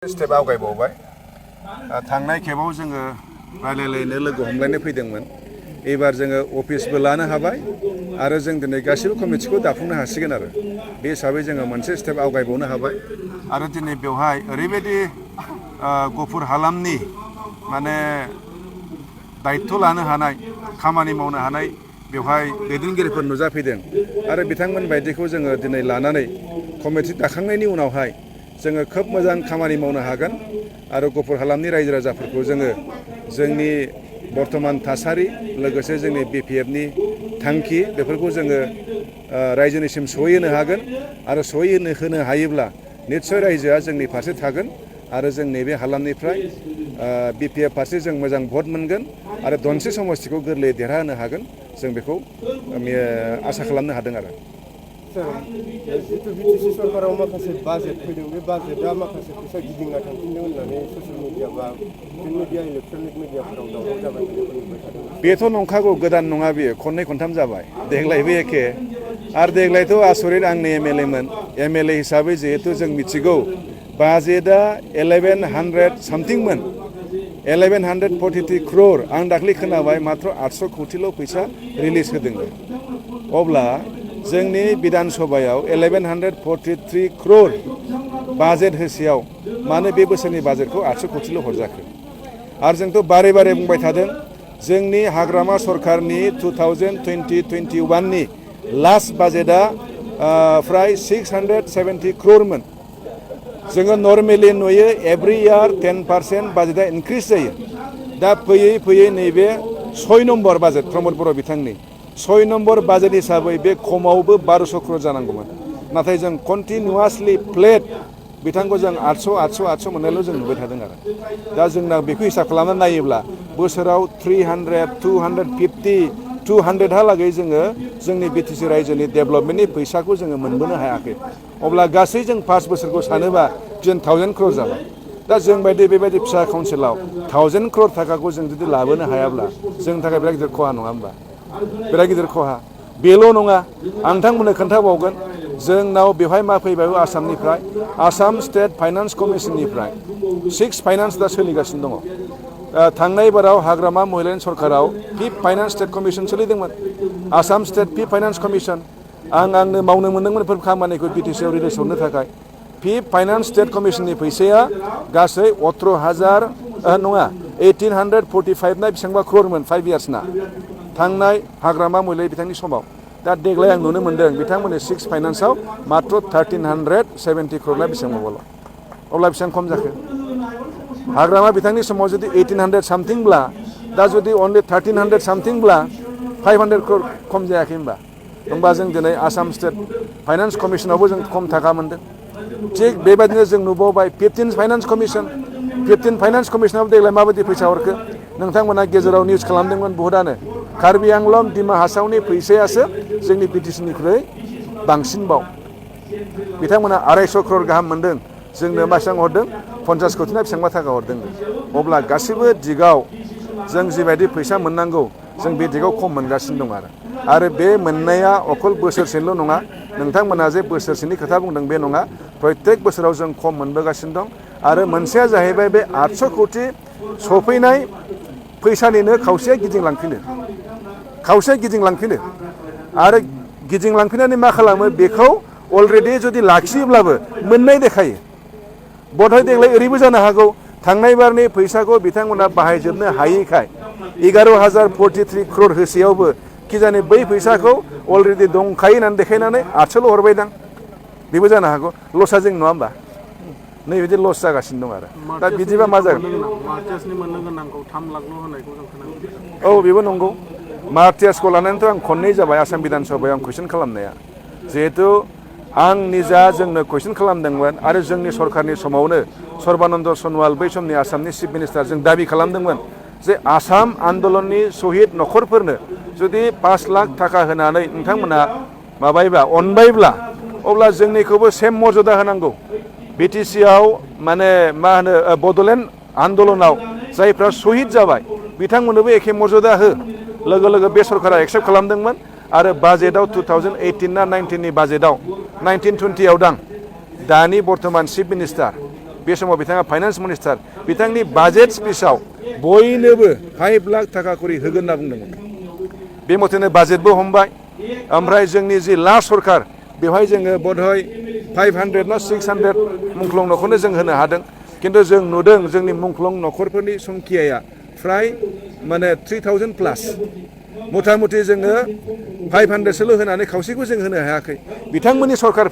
Step आवगायबावबाय थांनाय खेबाव जोङो रायलायलायनो लोगो हमलायनो फैदोंमोन एबार जोङो अफिसबो लानो हाबाय आरो जों दिनै गासिबो कमिटिखौ दाफुंनो हासिगोन आरो बे हिसाबै जोङो मोनसे स्टेप आवगायबावनो हाबाय आरो दिनै बेवहाय ओरैबायदि गुफुर हालामनि माने दायित्व लानो हानाय खामानि मावनो हानाय बेवहाय दैदेनगिरिफोर नुजाफैदों आरो बिथांमोन बायदिखौ जोङो दिनै लानानै कमिटि दाखांनायनि उनावहाय जोङो खोब मोजां खामानि मावनो हागोन आरो गुफुर हालामनि रायजो राजाफोरखौ जोङो जोंनि बर्तमान थासारि लोगोसे जोंनि BPFनि थांखि बेफोरखौ जोङो रायजोनिसिम सहैहोनो हागोन आरो सहैहोनो हायोब्ला निस्सय रायजोआ जोंनि फारसे थागोन आरो जों नैबे हालामनिफ्राय BPF फारसे जों मोजां भट मोनगोन आरो दनसे समस्तिखौ गोरलैयै देरहाहोनो हागोन जों बेखौ आसा खालामनो हादों आरो जितु BTC सरकाराव माखासे बाजेट फैदों बे बाजेटआ माखासे फैसा गिदिंना थांफिनदों होननानै ससियेल मिडिया बा प्रिन्ट मिडिया इलेक्ट्रनिक मिडियाफोराव दावराव जाबाय थानायखौ नुबाय थादों। बेथ' नंखागौ गोदान नङा बेयो खननै खनथाम जाबाय देग्लायबो एखे आरो देग्लायथ' आसरित आंनि MLA हिसाबै जिहेतु जों मिथिगौ बाजेटआ 1100 सामथिंमोन 1143 crore आं दाख्लै खोनाबाय मात्र 800 कौटिल' फैसा रिलिज होदों अब्ला जोंनि बिधान सभायाव 1143 crore बाजेट होसेयाव मानो बे बोसोरनि बाजेटखौ 800 कौटिल' हरजाखो आरो जोंथ' बारे बारे बुंबाय थादों जोंनि हाग्रामा सरकारनि 2020-21 नि लास्ट बाजेटआ फ्राय 670 crore मोन जोङो नर्मेलि नुयो एभ्रि इयार 10% बाजेटआ इनक्रिज जायो दा फैयै फैयै नैबे 6 नम्बर बाजेट प्रमद बर' बिथांनि 6 नम्बर बाजेट हिसाबै बे खमावबो 1200 crore जानांगौमोन नाथाय जों कन्टिनिउवासलि फ्लेट बिथांखौ जों 800 मोननायल' जों नुबाय थादों आरो दा जोंना बेखौ हिसाब खालामनानै नायोब्ला बोसोराव 300, 250, 200हालागै जोङो जोंनि BTC रायजोनि डेभेलपमेन्टनि फैसाखौ जोङो मोनबोनो हायाखै अब्ला गासै जों 5 बोसोरखौ सानोबा जों 1000 crore जाबाय दा जों बायदि बेबायदि फिसा काउन्सिलाव 1000 crore थाखाखौ जों जुदि लाबोनो हायाब्ला जोंनि थाखाय बिराद गिदिर खहा नङा होमबा बिराद गिदिर खहा बेल' नङा आं नोंथांमोननो खोन्थाबावगोन जोंनाव बेवहाय मा फैबाय आसामनिफ्राय आसाम स्टेट फाइनान्स कमिसननिफ्राय 6 फाइनान्स दा सोलिगासिनो दङ थांनाय बाराव हाग्रामा महिलानि सरकाराव 5th फाइनान्स स्टेट कमिसन सोलिदोंमोन Assam state 5th finance commission आंनो मावनो मोनदोंमोन बेफोर खामानिखौ BTCआव रिलिज हरनो थाखाय 5th फाइनान्स स्टेट कमिसननि फैसाया गासै 1845 ना बेसेबांबा crore मोन 5 इयार्सना थांनाय हाग्रामा महिला बिथांनि समाव दा देग्लाय आं नुनो मोनदों बिथांमोननि 6th फाइनान्सआव मात्र 1370 crore ना बेसेबांबाल' अब्ला बेसेबां खम जाखो हाग्रामा बिथांनि समाव जुदि 1800 सामथिंब्ला दा जुदि अनलि 1300 सामथिंब्ला 500 crore खम जायाखै होमबा जों दिनै आसाम स्टेट फाइनान्स कमिसनावबो जों खम थाखा मोनदों थिग बेबायदिनो जों नुबावबाय 15th फाइनान्स कमिसनाव देग्लाय माबायदि फैसा हरखो नोंथांमोना गेजेराव निउस खालामदोंमोन बहुतआनो कार्बि आंलं दिमा हासावनि फैसायासो जोंनि BTCनिख्रुइ बांसिनबाव बिथांमोना 250 crore गाहाम मोनदों जोंनो बेसेबां हरदों 50 कौटि ना बेसेबांबा थाखा हरदों अब्ला गासिबो दिगाव जों जिबायदि फैसा मोननांगौ जों बे दिगाव खम मोनगासिनो दं आरो बे मोननाया अकल बोसोरसेल' नङा नोंथांमोना जे बोसोरसेनि खोथा बुंदों बे नङा प्रत्येक बोसोराव जों खम मोनबोगासिनो दं आरो मोनसेया जाहैबाय बे 800 कौटि सफैनाय फैसानिनो खावसेया गिदिंलांफिनो आरो गिदिंलांफिननानै मा खालामो बेखौ अलरेडि जुदि लाखियोब्लाबो मोननाय देखायो बधय देग्लाय ओरैबो जानो हागौ थांनाय बारनि फैसाखौ बिथांमोना बाहायजोबनो हायैखाय 11,043 crore होसेयावबो किजानि बै फैसाखौ अलरेडि दंखायो होननानै देखायनानै 800ल' हरबायदां बेबो जानो हागौ लसआ जों नङा होमबा नैबिदि लस जागासिनो दं आरो दा बिदिबा मा जागोन औ बेबो नंगौ मार्टियासखौ लानानैथ' आं खननै जाबाय आसाम बिधान सभायाव आं कुइसन खालामनाया जिहेतु आं निजा जोंनो कुइसन खालामदोंमोन आरो जोंनि सरकारनि समावनो सर्बानन्द सनवाल बै समनि आसामनि चिफ मिनिस्टार जों दाबि खालामदोंमोन जे आसाम आन्दलननि शहीद न'खरफोरनो जुदि 5 लाख थाखा होनानै नोंथांमोना अनबायब्ला अब्ला जोंनिखौबो सेम मर्यादा होनांगौ BTCआव माने मा होनो बड'लेण्ड आन्दलनाव जायफ्रा शहीद जाबाय बिथांमोननोबो एखे मर्यादा हो लोगो लोगो बे सरकारा एक्सेप्ट खालामदोंमोन आरो बाजेटआव 2018 ना 19 नि बाजेटआव 19-20 आव दां दानि बर्तमान चिफ मिनिस्टार बे समाव बिथाङा फाइनान्स मिनिस्टार बिथांनि बाजेट स्पिचआव बयनोबो 5 लाख थाखा करि होगोन होनना बुंदोंमोन बे मथेनो बाजेटबो हमबाय ओमफ्राय जोंनि जि लास्ट सरकार बेवहाय जोङो बधय 500 ना 600 मुंख्लं न'खरनो जों होनो हादों किन्तु जों नुदों जोंनि मुंख्लं न'खरफोरनि संख्याया फ्राय माने 3000 प्लास मथा मथि जोङो 500सोल' होनानै खावसेखौ जों होनो हायाखै बिथांमोननि सरकार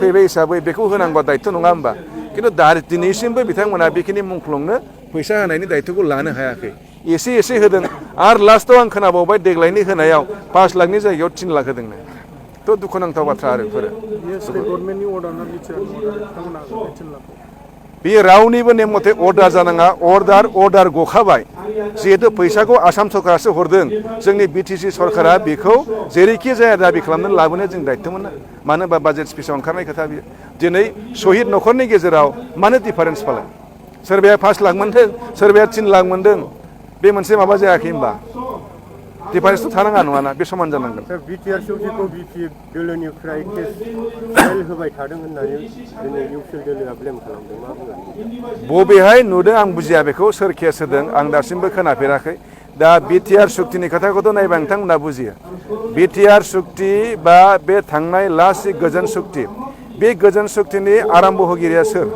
फैबाय हिसाबै बेखौ होनांगौ दायित्व नङा होमबा किन्तु दिनैसिमबो बिथांमोना बेखिनि मुंख्लंनो फैसा होनायनि दायित्वखौ लानो हायाखै एसे होदों आरो लास्टआव आं खोनाबावबाय देग्लायनि होनायाव 5 लाखनि जायगायाव 3 लाख होदोंनो थ' दुखुनांथाव बाथ्रा आरो बेफोरो बेयो रावनिबो नेम मथे अर्डार जानाङा अर्डार गखाबाय जिहेतु फैसाखौ आसाम सरकारासो हरदों जोंनि बिटिसि सरकारा बेखौ जेरैखि जाया दाबि खालामनानै लाबोनो जों दायित्वमोन मानो होनबा बाजेट स्पिचआव ओंखारनाय खोथा बियो दिनै शहीद न'खरनि गेजेराव मानो डिफारेन्स फालाय सोरबाया 5 लाख मोनदों सोरबाया 3 लाख मोनदों बे मोनसे माबा जायाखै होमबा डिफारेन्सथ' थानाङा नङाना बे समान जानांगोन बिटिआर सौखिखौ बिपिएफ दोलोनिफ्राय केस फाइल होबाय थादों होननानै दिनै निउट्रेल दोलोआ ब्लेम खालामदों मा बुङो बबेहाय नुदों आं बुजिया बेखौ सोर केस होदों आं दासिमबो खोनाफेराखै दा बिटिआर सुक्तिनि खोथाखौथ' नायबा नोंथांमोना बुजियो बिटिआर सुक्ति बा बे थांनाय लास्ट गोजोन सुक्ति बे गोजोन सुक्तिनि आराम्भ होगिरिया सोर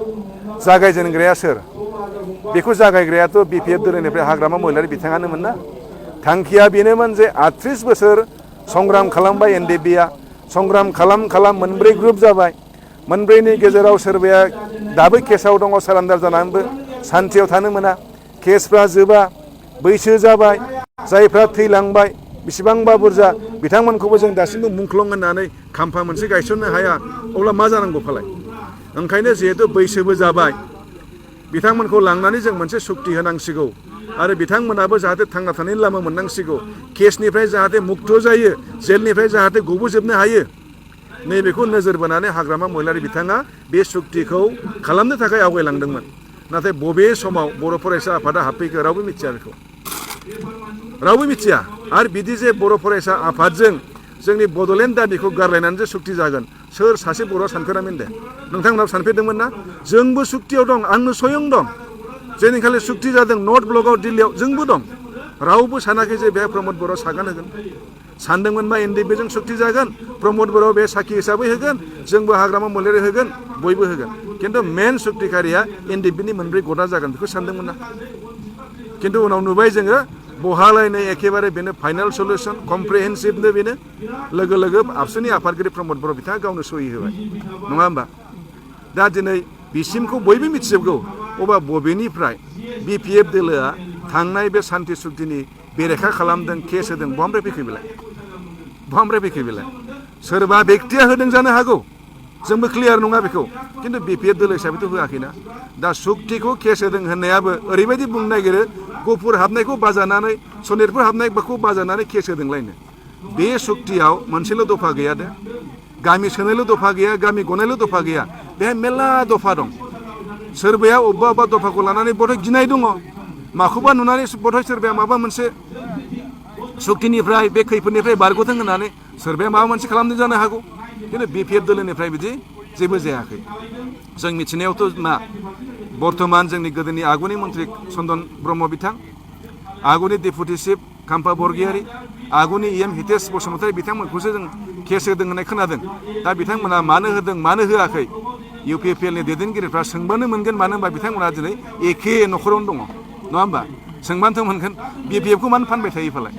जागायजेनग्राया सोर बेखौ जागायग्रायाथ' बिपिएफ दोलोनिफ्राय हाग्रामा महिलारि बिथाङानोमोन ना थांखिया बेनोमोन जे 38 बोसोर संग्राम खालामबाय एनडिएफबिआ संग्राम खालाम मोनब्रै ग्रुप जाबाय मोनब्रैनि गेजेराव सोरबाया दाबो केसाव दङ सारेन्डार जानानैबो सान्थियाव थानो मोना केसफ्रा जोबा बैसो जाबाय जायफ्रा थैलांबाय बेसेबांबा बुरजा बिथांमोनखौबो जों दासिमबो मुंख्लं होननानै खाम्फा मोनसे गायसननो हाया अब्ला मा जानांगौ फालाय ओंखायनो जिहेतु बैसोबो जाबाय बिथांमोनखौ लांनानै जों मोनसे सुक्ति होनांसिगौ आरो बिथांमोनाबो जाहाथे थांना थानायनि लामा मोननांसिगौ केसनिफ्राय जाहाथे मुक्त जायो जेलनिफ्राय जाहाथे गबोजोबनो हायो नैबेखौ नोजोर बोनानै हाग्रामा महिलारि बिथाङा बे सुक्तिखौ खालामनो थाखाय आवगायलांदोंमोन नाथाय बबे समाव बर' फरायसा आफादा हाबफैखो रावबो मिथिया बेखौ रावबो मिथिया आरो बिदि जे बर' फरायसा आफादजों जोंनि बड'लेण्ड दाबिखौ गारलायनानै जे सुक्ति जागोन सोर सासे बर'आ सानफेरामोन दे नोंथांमोनाबो सानफेरदोंमोन ना जोंबो सुक्तियाव दं आंनो स्वयं दं जेनिखालि सुक्ति जादों नर्थ ब्लकआव दिल्लीयाव जोंबो दं रावबो सानाखै जे बे प्रमद बर' सागान होगोन सानदोंमोनबा एनडिएफबिजों सुक्ति जागोन प्रमद बर' बे साखि हिसाबै होगोन जोंबो हाग्रामा महिलारि होगोन बयबो होगोन किन्तु मेन सुक्तिकारिया एनडिएफबिनि मोनब्रै गदा जागोन बेखौ सानदोंमोन ना किन्तु उनाव नुबाय जोङो बहालायनाय एखेबारे बेनो फाइनाल सल्युसन कमप्रिहेन्सिभनो बेनो लोगो आबसुनि आफादगिरि प्रमद बर' बिथाङा गावनो सहि होबाय नङा होमबा दा दिनै बिसिमखौ बयबो मिथिजोबगौ अबा बबेनिफ्राय बिपिएफ दोलोआ थांनाय बे सान्थि सुक्तिनि बेरेखा खालामदों केस होदों बहानिफ्राय फैखो बेलाय सोरबा बेक्तिया होदों जानो हागौ जोंबो क्लियार नङा बेखौ किन्तु बिपिएफ दोलो हिसाबैथ' होआखैना दा सुक्तिखौ केस होदों होननायाबो ओरैबायदि बुंनो नागिरो गफुर हाबनायखौ बाजानानै सनितपुर हाबनायखौ बाजानानै केस होदोंलायनो बे सुक्तियाव मोनसेल' दफा गैया दे गामि सोनायल' दफा गैया गामि गनायल' दफा गैया बेहाय मेरला दफा दं सोरबाया अबेबा दफाखौ लानानै बधय गिनाय दङ माखौबा नुनानै बधय सोरबाया माबा मोनसे सुक्तिनिफ्राय बे खैफोदनिफ्राय बारग'थों होननानै सोरबाया माबा मोनसे खालामदों जानो हागौ किन्तु बिपिएफ दोलोनिफ्राय बिदि जेबो जायाखै जों मिथिनायावथ' मा बर्थमान जोंनि गोदोनि आगुनि मन्त्रि चन्दन ब्रह्म बिथां आगुनि डेपुटि चिफ खाम्फा बरगयारी आगुनि इएम हितेश बसुमतारी बिथांमोनखौसो जों केस होदों होननाय खोनादों दा बिथांमोना मानो होदों मानो होआखै इउपिपिएलनि दैदेनगिरिफ्रा सोंबानो मोनगोन मानो होनबा बिथांमोना दिनै एखे न'खरावनो दङ नङा होमबा सोंबानोथ' मोनगोन बिपिएफखौ मानो फानबाय थायो फालाय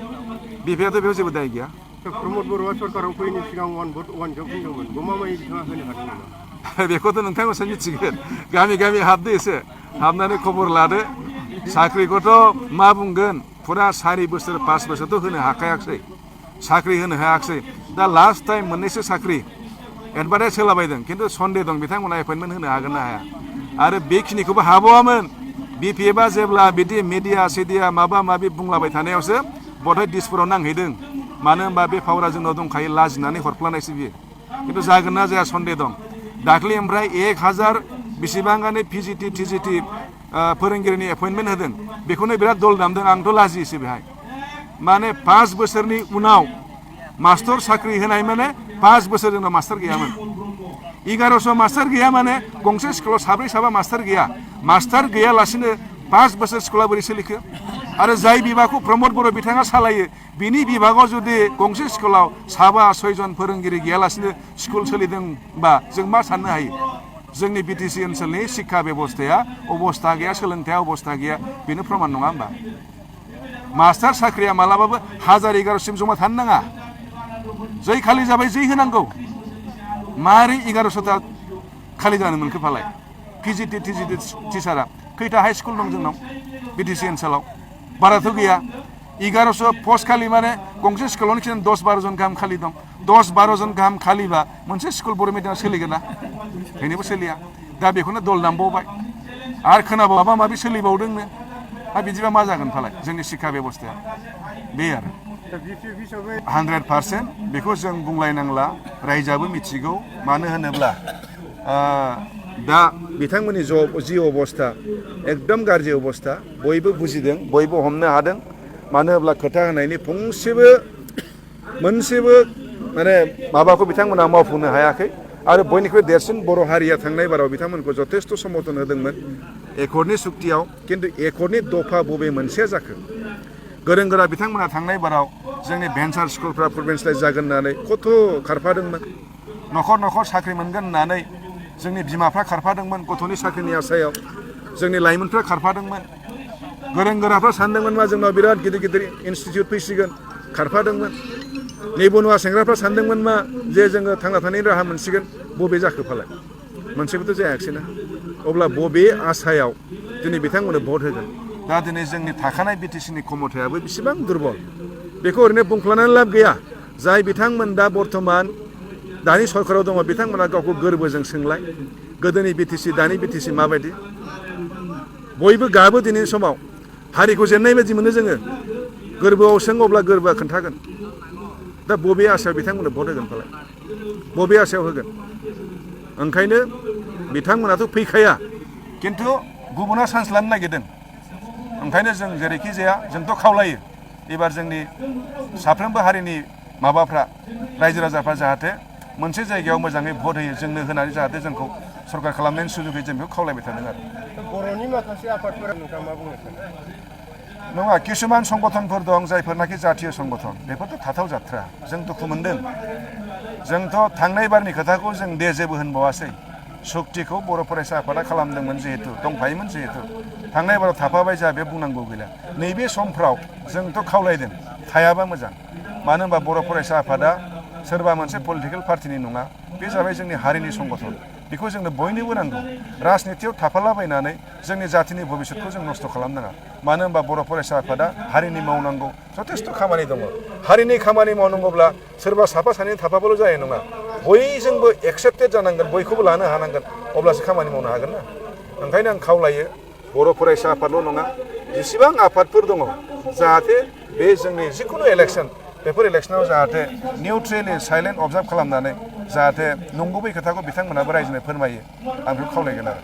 बिपिएफआथ' बेयाव जेबो दाय गैया प्रमद बर'आ सरकाराव फैनो सिगां वान भट वान जब बुंदोंमोन गमामायै बिथाङा होनो हादों नामा बेखौथ' नोंथांमोनसो मिथिगोन गामि हाबदो एसे हाबनानै खबर लादो साख्रिखौथ' मा बुंगोन फुरा 4 बोसोर 5 बोसोरथ' होनो हाखायाखसै साख्रि होनो हायाखसै दा लास्ट टाइम मोननैसो साख्रि एडभार्टाइज होलाबायदों किन्तु सन्देह दं बिथांमोना एपइन्टमेन्ट होनो हागोन ना हाया आरो बेखिनिखौबो हाबावामोन बिपिएफआ जेब्ला बिदि मिडिया सिडिया माबा माबि बुंलाबाय थानायावसो बधय दिसपुराव नांहैदों मानो होनबा बे पावारा जोंनाव दंखायो लाजिनानै हरफ्लानायसो बियो किन्तु जागोन ना जाया सन्देह दं दाख्लै ओमफ्राय 1000 बेसेबांआनो पिजिटि टिजिटि फोरोंगिरिनि एपइन्टमेन्ट होदों बेखौनो बिराद दल दामदों आंथ' लाजियोसो बेहाय माने 5 बोसोरनि उनाव मास्टर साख्रि होनाय माने 5 बोसोर जोंनाव मास्टार गैयामोन 1100 मास्टार गैया माने गंसे स्कुलाव साब्रै साबा मास्टार गैया मास्टार गैयालासिनो 5 बोसोर स्कुला बोरै सोलिखो आरो जाय बिभागखौ प्रमद बर' बिथाङा सालायो बिनि बिभागाव जुदि गंसे स्कुलाव 5-6 जन फोरोंगिरि गैयालासिनो स्कुल सोलिदोंबा जों मा साननो हायो जोंनि बिटिसि ओनसोलनि शिक्षा बेबस्थाया अबस्था गैया सोलोंथाया अबस्था गैया बेनो प्रमान नङा होमबा मास्टार साख्रिया मालाबाबो 1011 सिम जमा थानो नाङा जै खालि जाबाय जै होनांगौ मारै 1100ता खालि जानो मोनखो फालाय पिजिटि टिजिटि टिचारा खैथा हाई स्कुल दं जोंनाव बिटिसि ओनसोलाव बाराथ' गैया 1100 पस्ट खालि माने गंसे स्कुलावनो खिन्थु 10-12 जन गाहाम खालि दं 10-12 जन गाहाम खालिबा मोनसे स्कुल बर' मिडियाम सोलिगोन ना बेनिबो सोलिया दा बेखौनो दल दामबावबाय आरो खोनाबाव माबा माबि सोलिबावदोंनो आरो बिदिबा मा जागोन फालाय जोंनि शिक्षा बेबस्थाया बे आरो 100% बेखौ जों बुंलायनांला रायजोआबो मिथिगौ मानो होनोब्ला दा बिथांमोननि जि अबस्था एकदम गाज्रि अबस्था बयबो बुजिदों बयबो हमनो हादों मानो होनब्ला खोथा होनायनि मोनसेबो माने माबाखौ बिथांमोना मावफुंनो हायाखै आरो बयनिख्रुइ देरसिन बर' हारिया थांनाय बाराव बिथांमोनखौ जथेस्थ' समर्थन होदोंमोन एकर्डनि सुक्तियाव खिन्थु एकर्डनि दफा बबे मोनसेया जाखो गोरों गोरा बिथांमोना थांनाय बाराव जोंनि भेन्सार स्कुलफ्रा प्रभिन्सियेलाइज जागोन होननानै खथ' खारफादोंमोन न'खर न'खर साख्रि मोनगोन होननानै जोंनि बिमाफ्रा खारफादोंमोन गथ'नि साख्रिनि आसायाव जोंनि लाइमोनफ्रा खारफादोंमोन गोरों गोराफ्रा सानदोंमोन मा जोंनाव बिराद गिदिर गिदिर इनस्टिटिउट फैसिगोन खारफादोंमोन निबनुवा सेंग्राफ्रा सानदोंमोन मा जे जोङो थांना थानायनि राहा मोनसिगोन बबे जाखो फालाय मोनसेबोथ' जायाखिसैना अब्ला बबे आसायाव दिनै बिथांमोननो भट होगोन दा दिनै जोंनि थाखानाय बिटिसिनि क्षमतायाबो बेसेबां दुरबल बेखौ ओरैनो बुंफ्लानानै लाब गैया जाय बिथांमोन दा बर्थमान दानि सरकाराव दङ बिथांमोना गावखौ गोरबोजों सोंलाय गोदोनि बिटिसि दानि बिटिसि माबायदि बयबो गाबो दिनैनि समाव हारिखौ जेननाय बायदि मोनो जोङो गोरबोआव सों अब्ला गोरबोआ खोन्थागोन दा बबे आसायाव बिथांमोननो भट होगोन फालाय बबे आसायाव होगोन ओंखायनो बिथांमोनाथ' फैखाया खिन्थु गुबुना चान्स लानो नागिरदों ओंखायनो जों जेरैखि जाया जोंथ' खावलायो एबार जोंनि साफ्रोमबो हारिनि माबाफ्रा रायजो राजाफ्रा जाहाथे मोनसे जायगायाव मोजाङै भट होयो जोंनो होनानै जाहाथे जोंखौ सरकार खालामनायनि सुजुगै जों बेखौ खावलायबाय थादों आरो बर'नि माखासे आफादफोरा नोंथाङा मा बुंनो सानो नङा किसुमान संगठनफोर दं जायफोरनाखि जातीय संगठन बेफोरथ' थाथाव जाथ्रा जों दुखु मोनदों जोंथ' थांनाय बारनि खोथाखौ जों दे जेबो होनबावासै सक्तिखौ बर' फरायसा आफादा खालामदोंमोन जिहेतु दंफायोमोन जिहेतु थांनाय बाराव थाफाबाय जा बे बुंनांगौ गैला नैबे समफ्राव जोंथ' खावलायदों थायाबा मोजां मानो होनबा बर' फरायसा आफादा सोरबा मोनसे पलिटिकेल पार्टिनि नङा बे जाबाय जोंनि हारिनि संगठन बेखौ जोंनो बयनोबो नांगौ राजनितियाव थाफालाबायनानै जोंनि जातिनि भबिष्यतखौ जों नस्थ' खालामनाङा मानो होनबा बर' फरायसा आफादा हारिनि मावनांगौ जथेस्थ' खामानि दङ हारिनि खामानि मावनांगौब्ला सोरबा साफा सानै थाफाबाल' जानाय नङा बयजोंबो एक्सेप्टेड जानांगोन बयखौबो लानो हानांगोन अब्लासो खामानि मावनो हागोन ना ओंखायनो आं खावलायो बर' फरायसा आफादल' नङा जेसेबां आफादफोर दङ जाहाथे बे जोंनि जिखुनु इलेक्सन बेफोर इलेक्सनाव जाहाथे निउट्रेलि साइलेन्ट अबजार्भ खालामनानै जाहाथे नंगुबै खोथाखौ बिथांमोनाबो रायजोनो फोरमायो आं बेखौ खावलायगोन आरो